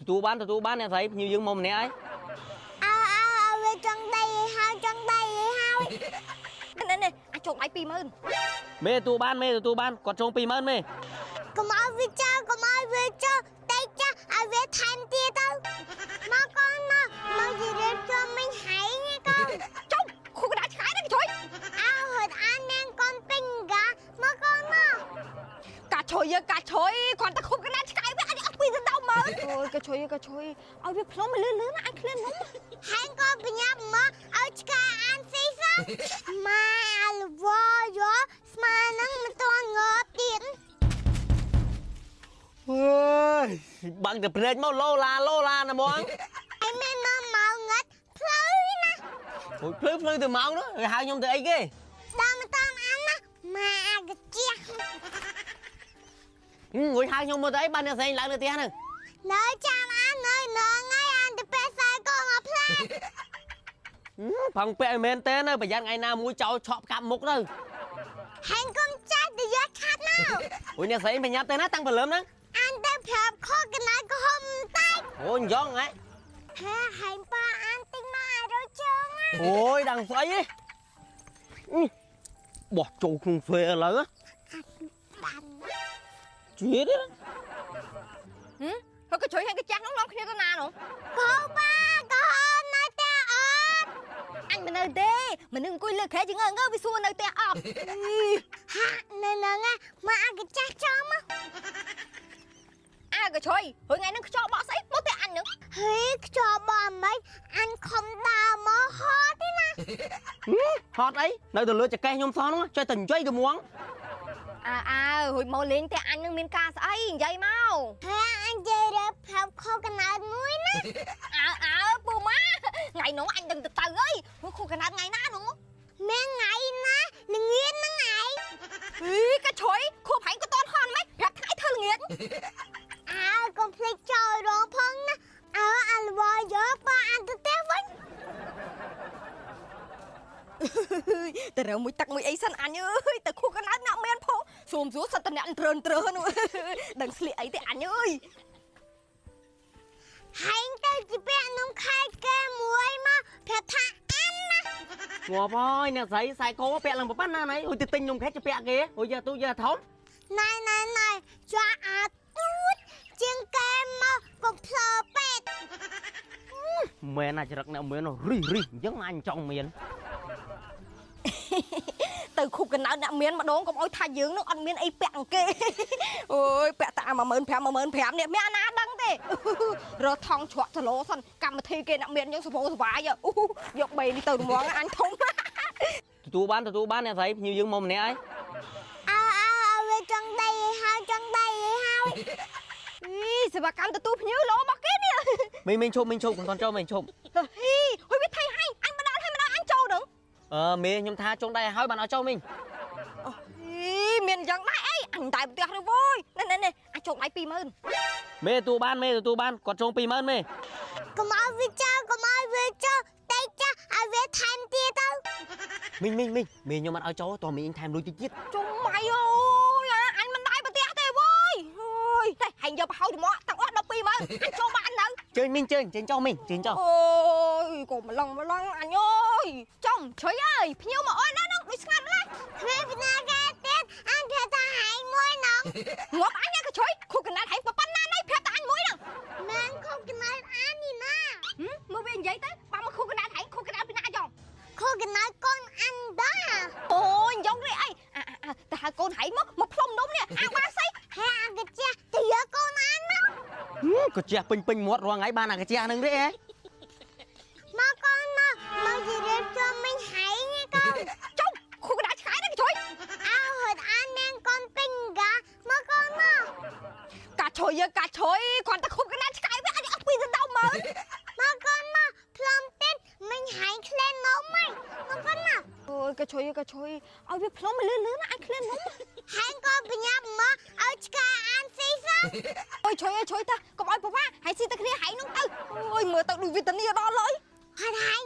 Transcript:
ទទួលបានទទួលបានអ្នកស្រីភ្ញៀវយើងមកម្នាក់ហើយ អើអើឲ្យវាចង់ដីឲ្យហើយចង់ដីឲ្យហើយ នេះនេះអាចចូលដៃ20000 មេទទួលបានមេទទួលបានគាត់ចង20000មេ កុំឲ្យវាចោលកុំឲ្យវាចោលតែចាស់ឲ្យវាថែមទៀតទៅមកកូនមកមកជម្រាបជុំមិញហែងឯកូន ចុំខូកដាឆ្កែនេះជួយ អើហត់អាននាងកូនពេញកាមកកូនមក កាជួយយើកាជួយគ្រាន់តែខូកដាឆ្កែវាអាចអស់2ទៅ100000អូយកាជួយកាជួយឲ្យវាផ្លុំលឿនលឿនណាអាចឃ្លាននំ ហែងក៏បញ្ញាប់មកឲ្យឆ្កែអានស៊ីសោះម៉ែអាលវយោស្មើនឹងមិនទាន់ងើបទៀត អើយបាំងតែភ្នែកមកឡូឡាឡូឡាណាហ្មង ឯមាននាំមកងឹតផ្លូវណា អូយភ្លឺភ្លឺទៅម៉ោងនោះគេហៅខ្ញុំទៅអីគេ ដល់មកតាមអានណាម៉ែអាកាជះ ងួយហៅខ្ញុំមកទៅអីបានអ្នកស្រីឡើងនៅផ្ទះហ្នឹង នៅចាំអាននៅនៅថ្ងៃអានទៅពេលខ្សែកងអផ្លែ ផឹងពាក់ឲ្យមែនទេនៅប្រយ័ត្នថ្ងៃណាមួយចោលឆក់ផ្កាប់មុខទៅ ហែងកុំចាស់ទៅយកឆាត់មក អូយអ្នកស្រីប្រញាប់ទៅណាតាំងព្រលឹមហ្នឹង អានទៅប្រាប់ខកកណៅក៏ហុំតែ អូយយ៉ងហ៎ ហែហែងប៉ាអានទិញមកឲ្យរយជើងណា អូយដឹងស្អីទេបោះចូលក្នុងទ្វេឥឡូវ បាន ជាតិទេ ហឹមហើយកាជួយហើយកចាស់នោះនាំគ្នាទៅណានោះ កោបាក៏នៅតែអត់ អញមិននៅទេមនុស្សអង្គុយលើគ្រែជាងើងើវាសួរនៅផ្ទះអត់ ហាក់នៅនឹងមកអាកាចាស់ចោលមក អើកាជួយហើយថ្ងៃហ្នឹងខ្យល់បក់ស្អីមកតែអញហ្នឹង ហេខ្យល់បោះមិនអានខំដើរមកហត់ទេណា ហត់អីនៅទៅលើចកេះខ្ញុំសោះហ្នឹងចេះតែនិយាយទៅមួង អើអើរួចមកលេងតែអញនឹងមានការស្អីនិយាយមក ហេអញនិយាយរើប្រាប់ខកណៅមួយណា អើអើពូម៉ាថ្ងៃនោះអញដឹងទៅទៅអីហួខូកណាត់ថ្ងៃណានោះ មានថ្ងៃណាល្ងាចហ្នឹងឯង អីកាជ្រុយខួបហែងក៏តន់ហន់ម៉េចប្រាប់ថ្ងៃធ្វើល្ងាច អើកុំភ្លេចចោលរងផងណាអើអាលវយកប៉ាអានទៅផ្ទះវិញ តែរើមួយទឹកមួយអីសិនអញអើយទៅខួបកណាត់អ្នកមានផងស៊ុំស៊ូសិតតអ្នកត្រើនត្រើនដឹងស្លៀកអីទេអញអើយ ហែងទៅជាពាក់នំខែគេមួយមកប្រាប់ថាអានណា ងាប់ហើយអ្នកស្រីខ្សែកពាក់ឡើងប៉ុណ្ណាណៃអូយទៅទិញនំខេកទៅពាក់គេអូយយកទូយកធំ ណែណែណែចាអាទូចជាងគេមកកុំភ្លើពេក មែនអាចរឹកអ្នកមានរិះរិះអញ្ចឹងអញចង់មាន ទៅខួបកណៅអ្នកមានម្ដងកុំអោយថាយើងនឹងអត់មានអីពាក់អង្គគេអូយពាក់តែ15000 15000នេះមានអាណាដឹងទេរថងជ្រក់ចលោសិនកម្មវិធីគេអ្នកមានយើងសបោសបាយអូយកបីនេះទៅហ្មងអញធំ ទទួលបានទទួលបានអ្នកស្រីភ្ញៀវយើងមកម្នាក់ហើយ អើអើឲ្យវាចង់ដីឲ្យហើយចង់ដីឲ្យហើយ អីសេវាកម្មទទួលភ្ញៀវល្អរបស់គេនេះ មីងមីងឈប់មីងឈប់កុំតន់ចូលមីងឈប់ ហីហុយវាថៃហែងអញមកដល់ហើយមកដល់អញចូលនឹង អឺមេខ្ញុំថាចុងដៃឲ្យហើយបានឲ្យចូលមីង អូហីមានយ៉ាងដែរអីអញតែផ្ទះនោះវយនេះនេះនេះអញចូលដៃ20000 មេទទួលបានមេទទួលបានគាត់ចង20000មេ កុំឲ្យវាចោលកុំឲ្យវាចោលតែចាស់ឲ្យវាថែមទៀតទៅ មីងមីងមីងមេខ្ញុំអត់ឲ្យចូលតោះមីងថែមលុយតិចទៀត ជុំម៉ៃអូយអញមិនដែរផ្ទះទេវយអូយតែហែងយកប្រហោចមកទាំងអស់120,000អញចូលបាននៅ ជើញមីងជើញជើញចូលមីងជើញចូល អូយកុំម្លងម្លងអញអើយចំជ្រុយអើយភ្ញៀវមកអន់ណាស់នោះដូចស្ងាត់ម្ល៉េះ គ្មានពីណាគេទៀតអញប្រាប់ថាហែងមួយនង ងាប់អញក៏ជ្រុយខូកណាត់ហែងប៉ុណ្ណាណៃប្រាប់តែអញមួយហ្នឹង មែនខុសកណៅអាននេះណា មើលវានិយាយទៅបាមកខូកណាត់ហែងខូកណាត់ពីណាចង់ ខុសកណៅកូនអានដា អូយយកនេះអីអាអាទៅហៅកូនហែងមកមកផ្លុំនំនេះអាបាសី ហេអាកាជះទៅយកកូនអានមក ក៏ជះពេញពេញមាត់រាល់ថ្ងៃបានអាកាជះហ្នឹងទេហ៎ មកកូនមកមកជម្រាបជុំមិញហែងឯកូន ចុំខូកណាត់ឆ្កែនេះជួយ អើហត់អាននាងកូនពេញកាមកកូនមក កាជួយយើកាជួយគ្រាន់តែខូកណាត់ឆ្កែវាអញអស់ពីទៅ100000 មកកូនមកផ្លុំទៀតមិញហែងក្លែននំហីមកកូនមក អូយកាជួយកាជួយឲ្យវាផ្លុំលឿនលឿនណាអញក្លៀននំ ហែងក៏បញ្ញាប់មកឲ្យឆ្កែអានស៊ីសោះ អូយជួយជួយតាកុំឲ្យប្រវាហែងស៊ីតែគ្នាហែងនោះទៅអូយមើលទៅដូចវេទនាដល់ឡើយ ហត់ហែង